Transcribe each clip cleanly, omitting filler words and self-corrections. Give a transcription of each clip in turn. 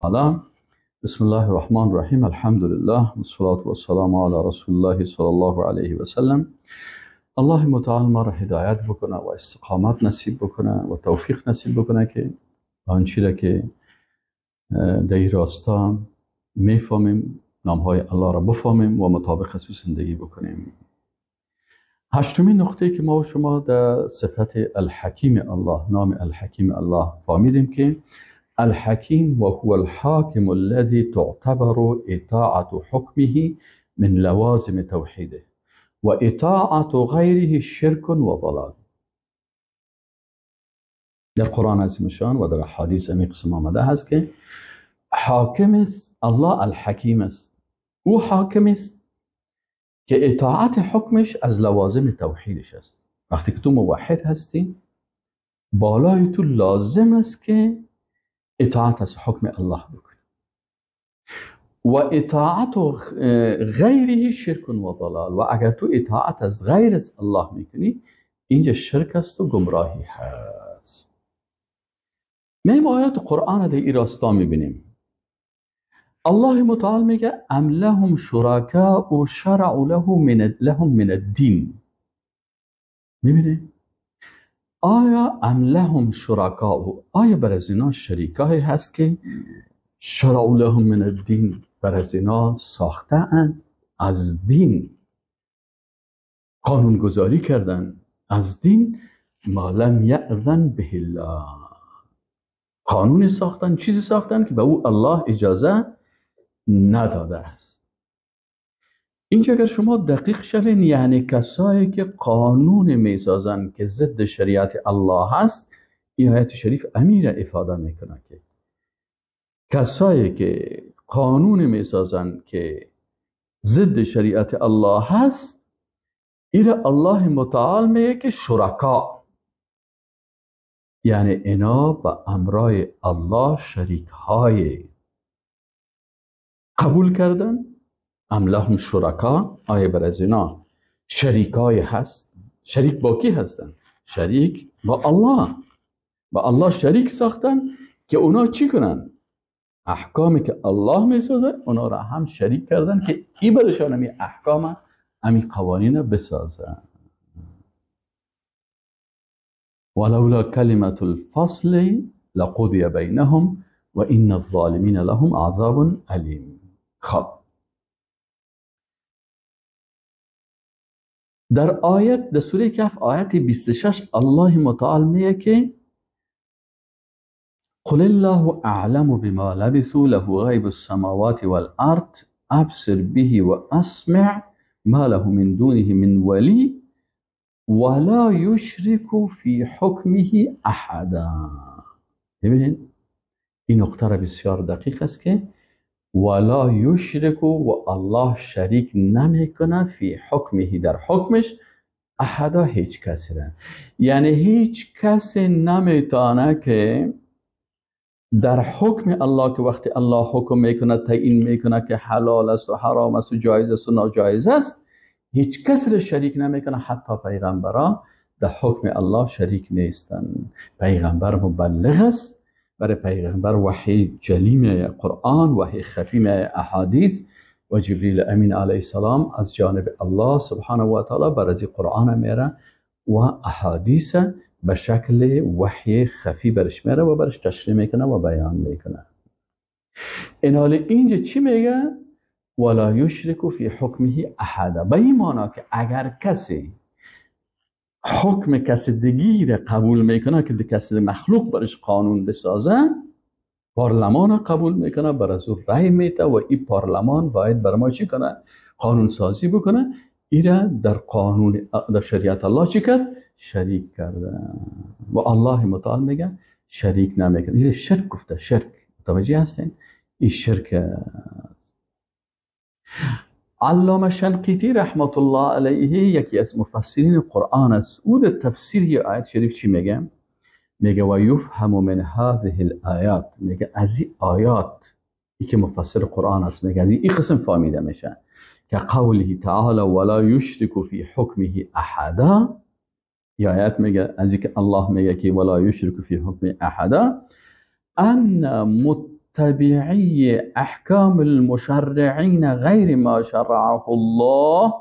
تعالی. بسم الله الرحمن الرحیم. الحمدلله والصلاة والسلام علی رسول الله صلی الله علیه و سلم. الله متعال ما را هدایت بکنه و استقامت نصیب بکنه و توفیق نصیب بکنه که آنچه را که در این راستا میفهمیم، نامهای الله را بفهمیم و مطابق از زندگی بکنیم. هشتمین نقطه که ما و شما در صفت الحکیم الله، نام الحکیم الله فهمیدیم که الحکیم و هو الحاکم الذي تعتبر اطاعت حکمه من لوازم توحیده و اطاعت غیره شرک و ضلال. در قرآن عظیم شان و در احادیث امی قسم آمده هست که حاکم است، الله الحکیم است، او حاکم است که اطاعت حکمش از لوازم توحیدش است. وقتی که تو موحد هستی، بالای تو لازم است که اطاعت از حکم الله بکنی و اطاعت غیره شرک و ضلال. و اگر تو اطاعت از غیر از الله میکنی، اینجا شرک است و گمراهی هست. میم آیات قرآن در این راستا میبینیم. الله متعال میگه ام لهم شرکاء شرعوا لهم من الدین. میبینی؟ آیا ام لهم شرکاء، آیا بر از اینا شریکایی هست که شرعوا لهم من الدین، بر از اینا ساخته اند از دین، قانون گذاری کردن از دین، ما لم یأذن به الله، قانون ساختن، چیزی ساختن که به او الله اجازه نداده است. اینجا اگر شما دقیق شوین، یعنی کسایی که قانون میسازن که ضد شریعت الله هست، این آیت شریف امیر افاده میکنه که کسایی که قانون میسازن که ضد شریعت الله هست، این الله متعال میگه که شرکا، یعنی اینا با امرای الله شریک های قبول کردن. ام لهم شرکا، آیا بر از اینا شریکای هست؟ شریک با کی هستن؟ شریک با الله. با الله شریک ساختن که اونا چی کنن؟ احکامی که الله میسازه اونا را هم شریک کردن که ای برشان امی احکام، امی قوانین بسازن. ولولا کلمة الفصل لقضی بینهم و ان الظالمین لهم عذاب الیم. خب در آیت، در سوره کهف آیت 26 الله متعال میگه که قل الله اعلم بما لبثوا له غیب السماوات والارض ابصر به واسمع ما له من دونه من ولی ولا یشرک فی حکمه احدا. ببینید این نقطه را بسیار دقیق است که ولا یشرک، و الله شریک نمیکنه، فی حکمه، در حکمش، احدا، هیچ کسی را. یعنی هیچ کسی نمیتونه که در حکم الله، که وقتی الله حکم میکنه، تعیین میکنه که حلال است و حرام است و جایز است و ناجایز است، هیچ کسی را شریک نمیکنه. حتی پیغمبران در حکم الله شریک نیستن. پیغمبر مبلغ است، برای پیغمبر وحی جلی میآید قرآن، وحی خفی میآید احادیث، و جبریل امین علیه السلام از جانب الله سبحانه و تعالی بر از قرآن میره و احادیث به شکل وحی خفی برش میره و برش تشریح میکنه و بیان میکنه. این حال اینجا چی میگه؟ ولا یشرک فی حکمه احدا. به این معنا که اگر کسی حکم کسی دیگی را قبول میکنه که کسی مخلوق برش قانون بسازه، پارلمان را قبول میکنه، بر از او رأی میده و این پارلمان باید بر ما چی کنه؟ قانون سازی بکنه. ایره در قانون، در شریعت الله چی کرد؟ شریک کرده. و الله متعال میگه شریک نمیکنه. ایره شرک گفته، شرک. متوجه هستین؟ این شرک. علامه شنقیطی رحمت الله علیه یکی از مفسرین قرآن است. او در تفسیر آیت شریف چی میگه؟ میگه و یفهم من هذه الآیات، میگه از این آیات، ای که مفسر قرآن است، میگه از این قسم فهمیده میشه که قوله تعالی ولا یشرک فی حکمه احدا، یا آیت میگه از اینکه الله میگه که ولا یشرک فی حکمه احدا، ان متبعی احکام المشرعین غیر ما شرعه الله،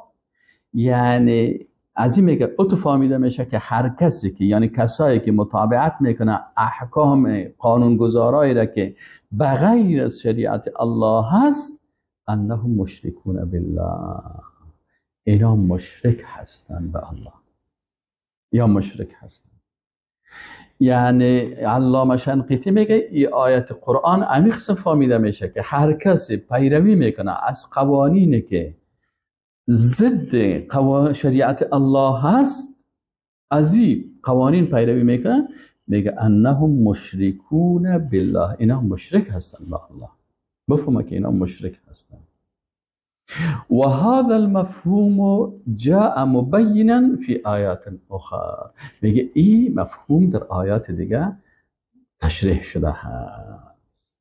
یعنی از این میگه اتو فهمیده میشه که هر کسی که، یعنی کسایی که متابعت میکنه احکام قانونگذارایی را که بغیر از شریعت الله هست، انهم مشرکون بالله، اینا مشرک هستن به الله، یا مشرک هستن. یعنی علامه شنقیطی میگه این آیت قرآن عمیق فهمیده میشه که هر کسی پیروی میکنه از قوانینی که ضد شریعت الله هست، از این قوانین پیروی میکنه، میگه انهم مشرکون بالله، اینا مشرک هستن با الله. بفهمه که اینا مشرک هستن. و هذا المفهوم جاء مبینا فی آیات اخرى، میگه این مفهوم در آیات دیگه تشریح شده هست.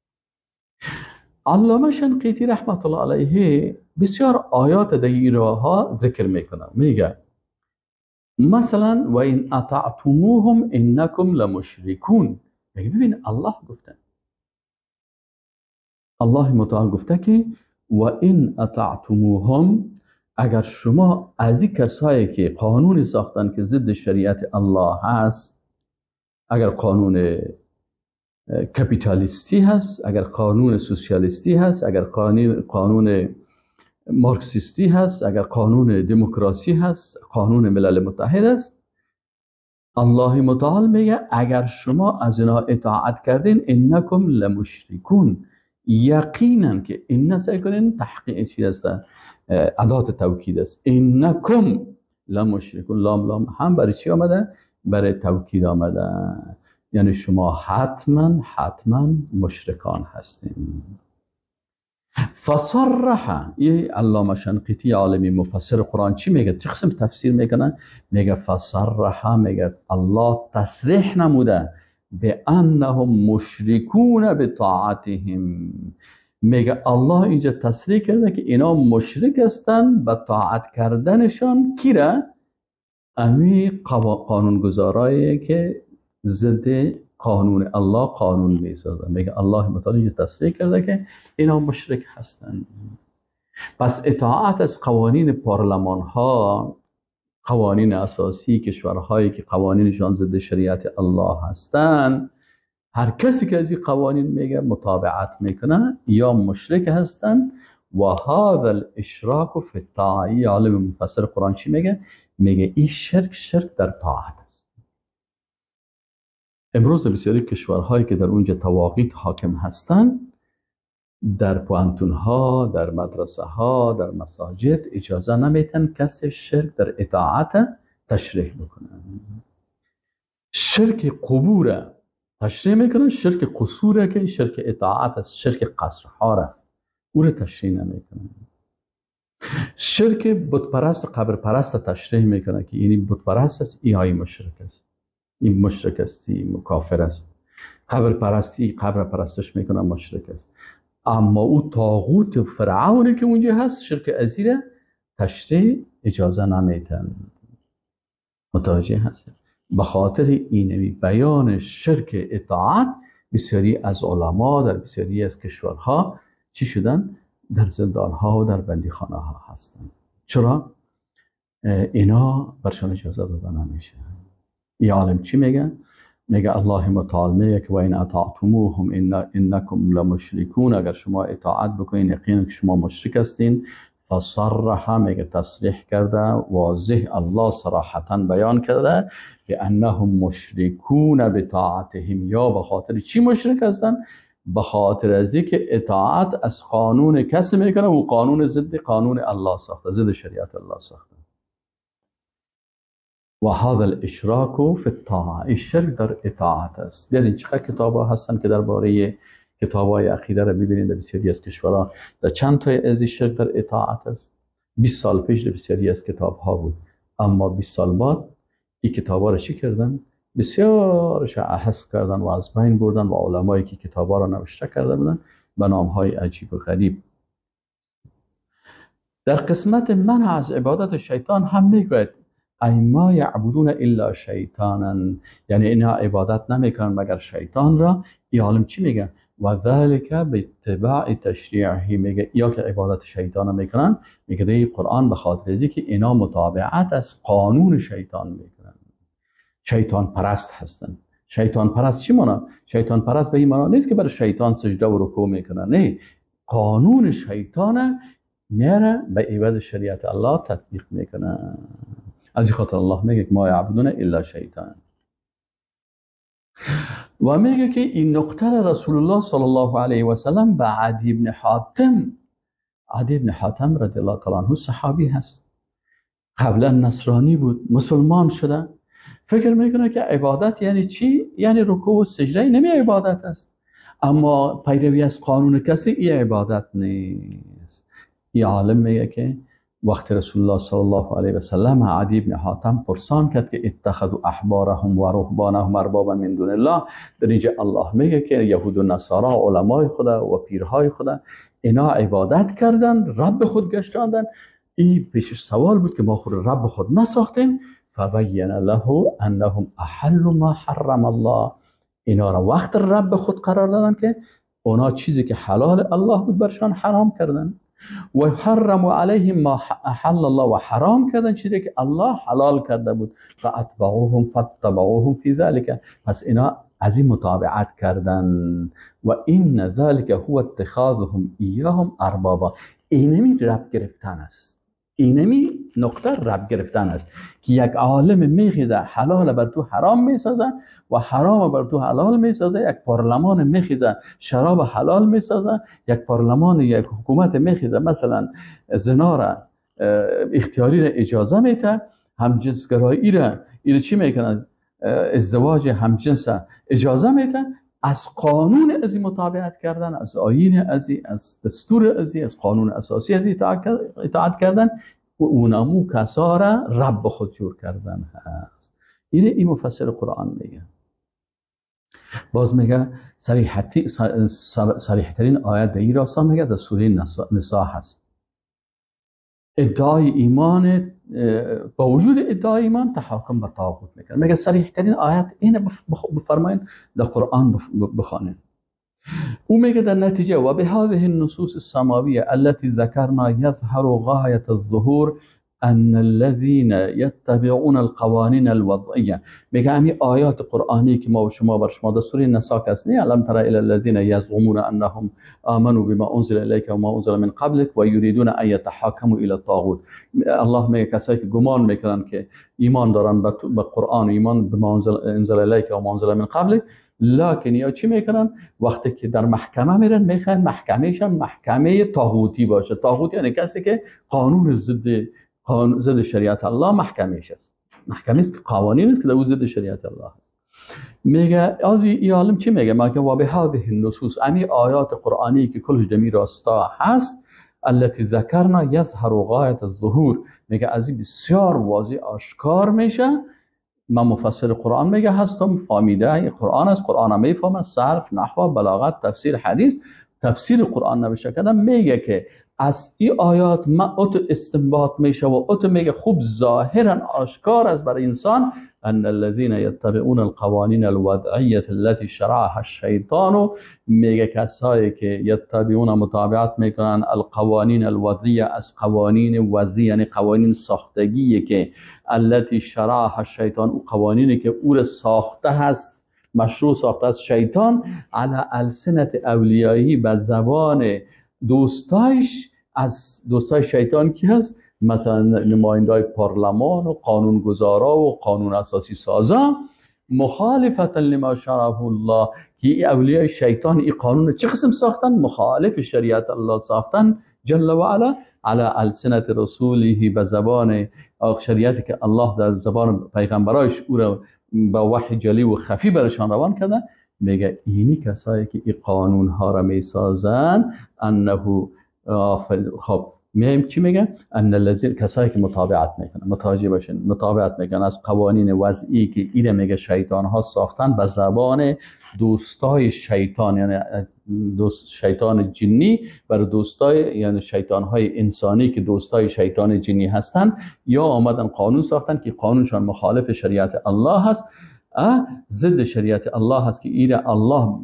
علامه شنقیطی رحمت الله علیه بسیار آیات در این راه ذکر میکنه. میگه مثلا و این اطعتموهم انکم لمشرکون. میگه ببین الله گفته، الله متعال گفته که و این اطعتموهم، اگر شما از این کسایی که قانون ساختن که ضد شریعت الله هست، اگر قانون کپیتالیستی هست، اگر قانون سوسیالیستی هست، اگر قانون مارکسیستی هست، اگر قانون دموکراسی هست، قانون ملل متحد است، الله متعال میگه اگر شما از اینا اطاعت کردین انکم لمشرکون، یقینا که این سعی کنین تحقیق چی هست، ادات توکید است، انکم لمشرکون، لام لام هم برای چی آمده؟ برای توکید آمده، یعنی شما حتما حتما مشرکان هستین. فصرح، یه علامه شنقیطی عالمی مفسر قرآن چی میگه؟ چه قسم تفسیر میکنه؟ میگه فصرح، میگه الله تصریح نموده به انهم مشرکون بطاعتهم، میگه الله اینجا تصریح کرده که اینا مشرک هستن به طاعت کردنشان کی را؟ امی قانونگذارایی که ضد قانون الله قانون میسازن. میگه الله متعال اینجا تصریح کرده که اینا مشرک هستن. پس اطاعت از قوانین پارلمان ها، قوانین اساسی کشورهایی که قوانینشان ضد شریعت الله هستند، هر کسی که از این قوانین میگه متابعت میکنه یا مشرک هستن. و هذا الاشراک فی الطاعه، عالم مفسر قرآن چی میگه؟ میگه این شرک، شرک در طاعت است. امروز بسیاری کشورهایی که در اونجا طواغیت حاکم هستند، در پوهنتون‌ها، در مدرسه ها، در مساجد اجازه نمیتن کسی شرک در اطاعت تشریح بکنه. شرک قبور تشریح میکنن، شرک قصوره که شرک اطاعت است، شرک قصرها را او را تشریح نمیکنن. شرک بت پرست و قبر پرست تشریح میکنه که این بت پرست است، این های مشرک است، این مشرک است، این کافر است. قبر پرستی، قبر پرستش میکنه، مشرک است. اما او طاغوت فرعونی که اونجا هست، شرک ازیره تشریح اجازه نمیتن. متوجه هست؟ به خاطر اینمی بیان شرک اطاعت بسیاری از علما در بسیاری از کشورها چی شدن؟ در زندانها و در بندیخانه ها هستن. چرا؟ اینا برشان اجازه داده نمیشه. این عالم چی میگه؟ میگه الله متعال میگه که و این اطاعتموهم انکم لمشرکون، اگر شما اطاعت بکنین یقینا که شما مشرک هستین. فصرح، میگه تصریح کرده، واضح الله صراحتا بیان کرده به انهم مشرکون بطاعتهم، یا به خاطر چی مشرک هستن؟ به خاطر از اینکه اطاعت از قانون کسی میکنه و قانون ضد قانون الله ساخته، ضد شریعت الله ساخته. و هذا الاشراک فی الطاعه، این شرک در اطاعت است. ببینید چقدر کتاب‌ها هستن که درباره کتاب‌های عقیده را می‌بینید در بسیاری از کشورها در چند تا از این شرک در اطاعت است. 20 سال پیش در بسیاری از کتاب‌ها بود، اما 20 سال بعد این کتاب‌ها را چی کردن؟ بسیارش حذف کردن و از بین بردن و علمایی که کتاب‌ها را نوشته کرده بودن به نام‌های عجیب و غریب. در قسمت منع از عبادت شیطان هم میگوید ای ما یعبدون الا شیطانا، یعنی اینا عبادت نمیکنن مگر شیطان را. این عالم چی میگه؟ و ذلك باتباع تشریعه. میگه یا که عبادت شیطان میکنن، میگه در قرآن به خاطر ازی که اینا متابعت از قانون شیطان میکنن، شیطان پرست هستن. شیطان پرست چی مانا؟ شیطان پرست به این مانا نیست که برای شیطان سجده و رکوع میکنن، نه، قانون شیطان میره به عوض شریعت الله تطبیق میکنه. از این خاطر الله میگه که ما یعبدون الا شیطان. و میگه که این نقطه رسول الله صلی الله علیه و سلم به عدی بن حاتم، عدی بن حاتم رضی الله تعالی عنه صحابی هست، قبلا نصرانی بود، مسلمان شده، فکر میکنه که عبادت یعنی چی؟ یعنی رکوع و سجده، نمی عبادت است، اما پیروی از قانون کسی این عبادت نیست. این عالم میگه که وقت رسول الله صلی الله علیه و سلم عدی بن حاتم پرسان کرد که اتخذوا احبارهم و رهبانهم اربابا من دون الله، در اینجا الله میگه که یهود و نصارا علمای خدا و پیرهای خدا اینا عبادت کردن، رب خود گشتاندن. این پیشش سوال بود که ما خود رب خود نساختیم. فبین له انهم احلوا ما حرم الله، اینا را وقت رب خود قرار دادن که اونا چیزی که حلال الله بود برشان حرام کردن، و حرم علیهم ما احل الله، و حرام کردن چیزی که الله حلال کرده بود. فاتبعوهم فاتبعوهم فی ذلك، پس اینا از این متابعت کردن. و این ذلك هو اتخاذهم ایاهم اربابا، اینمی رب گرفتن است، اینمی نقطه رب گرفتن است که یک عالم میخیزه حلال بر تو حرام میسازه و حرام بر تو حلال میسازه، یک پارلمان میخیزه شراب حلال میسازه، یک پارلمان یک حکومت میخیزه مثلا زنا را اختیاری را اجازه میده، همجنسگرایی را اینا چی میکنن، ازدواج همجنس اجازه میده، از قانون ازی متابعت کردن، از آیین ازی، از دستور ازی، از قانون اساسی ازی اطاعت کردن و اونمو کسا را رب خود جور کردن هست. اینه این مفسر قرآن میگه. باز میگه صریح ترین آیت در این راستا میگه در سوره نساء هست. ادعای ایمان، با وجود ادعای ایمان تحاکم بر طاغوت میکنه. میگه صریح ترین آیت اینه بفرمایین در قرآن بخوانین. او میگه در نتیجه و بهذه النصوص السماویه التي ذکرنا یظهر غایة الظهور ان الذين يتبعون القوانين الوضعيه. میگه همین آیات قرآنی که ما و شما بر شما در سوره نساء کس نه، الم تر الى الذين يزعمون انهم آمنوا بما انزل اليك وما انزل من قبلك ويريدون ان يتحاكموا الى الطاغوت. الله میگه کسایی که گمان میکنن که ایمان دارن به قرآن، ایمان بما انزل اليك وما انزل من قبلك، لکن یا چی میکنن وقتی که در محکمه میرن میخوان محکمهشان محکمه طاغوتی باشه. طاغوت یعنی کسی که قانون ضد شریعت الله محکمهش است، محکمه است که قوانین است که در او ضد شریعت الله است. میگه از این عالم چی میگه؟ میگه و بهذه النصوص، امی آیات قرآنی که کلش دمی راستا هست، التي ذکرنا یظهر غایت الظهور، میگه از این بسیار واضح آشکار میشه. من مفسر قرآن میگه هستم، فهمیده قرآن است، قرآن هم میفهمه، صرف، نحو، بلاغت، تفسیر حدیث، تفسیر قرآن نوشته کردم. میگه که از این آیات ما ات استنباط میشه و ات میگه خوب ظاهرا آشکار است برای انسان ان الذين يتبعون القوانين الوضعيه التي شرعها الشیطان. میگه کسایی که یتبعون متابعت میکنن القوانین الوضعیه، از قوانین وضعی یعنی قوانین ساختگی که التي شرعها الشیطان، او قوانینی که او را ساخته هست، مشروع ساخته است شیطان، علی السنت اولیایی، به زبان دوستایش. از دوستای شیطان کی هست؟ مثلا نمایندای پارلمان و قانونگذارا و قانون اساسی سازا، مخالفتا لما شرعه الله، که اولیای شیطان این قانون چه قسم ساختن؟ مخالف شریعت الله ساختن جل و علا، علی السنت رسوله، به زبان شریعتی که الله در زبان پیغمبرایش او را با وحی جلی و خفی برشان روان کرده. میگه اینی کسایی که این قانون ها را میسازن، انه خب میایم چی میگه؟ ان الذین، کسایی که متابعت میکنن، متوجه باشین، متابعت میکنن از قوانین وضعی که اینه میگه شیطان ها ساختن به زبان دوستای شیطان، یعنی دوست شیطان جنی بر دوستای، یعنی شیطان های انسانی که دوستای شیطان جنی هستن، یا آمدن قانون ساختن که قانونشان مخالف شریعت الله هست. ضد شریعت الله هست که ایره الله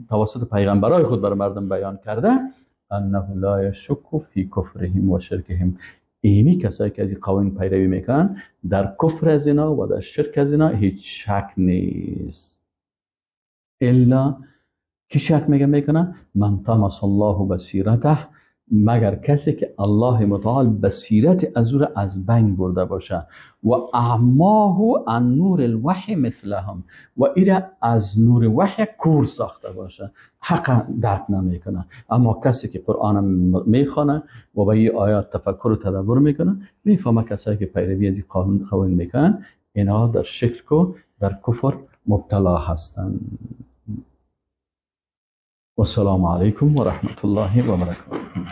توسط پیغمبرای خود بر مردم بیان کرده، انه لا یشک فی کفرهم و شرکهم. اینی کسایی که از این قوانین پیروی میکنن در کفر از اینا و در شرک از اینا هیچ شک نیست. الا کی شک میگه میکنه؟ من طمس الله بصیرته، مگر کسی که الله متعال بصیرت از او را از بین برده باشه، و اعماه عن نور الوحی مثلهم، و ایره از نور وحی کور ساخته باشه، حق درک نمیکنه. اما کسی که قرآن میخوانه و به این آیات تفکر و تدبر میکنه، میفهمه کسایی که پیروی از این قانون قوانین میکنن اینا در شرک و در کفر مبتلا هستند. والسلام علیکم و رحمت الله و برکاته.